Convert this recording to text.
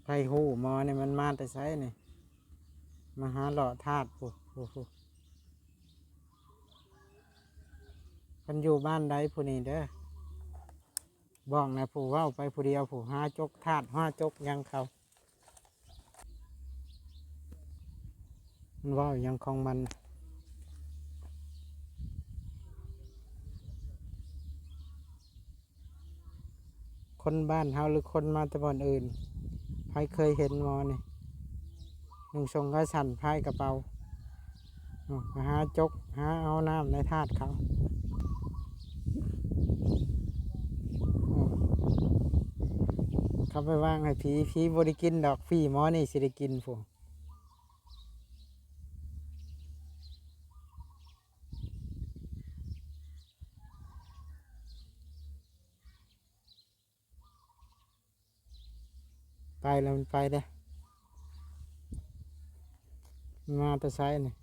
ໃຜຮູ້ໝໍນີ້ມັນມາແຕ່ໃສນີ້? ມາຫາເລາະທາດພຸ້ນ ພຸ້ນ ພຸ້ນ. ເພິ່ນຢູ່ບ້ານໃດຜູ້ນີ້ເດີ? ບອກແດ່ ຜູ້ເວົ້າໄປຜູ້ດຽວ ຜູ້ຫາຈົກທາດ ຫາຈົກຫຍັງເຂົາ. ມັນເວົ້າຫຍັງຂອງມັນ? ຄົນບ້ານເຮົາ ຫຼື ຄົນມາແຕ່ບ່ອນອື່ນ? ໃຜເຄີຍເຫັນໝໍນີ້? ນຸ່ງຊົງຂາສັ້ນ ພາຍກະເປົາ ອືມ ໄປຫາຈົກ ຫາເອົານ້ຳໃນທາດເຂົາ. ອືມ ເຂົາໄປວາງໃຫ້ຜີ ຜີບໍ່ໄດ້ກິນດອກ ຜີໝໍນີ້ຊິໄດ້ກິນພຸ້ນ. ໄປແລ້ວ ມັນໄປເດ້. ມາແຕ່ໃສນີ້?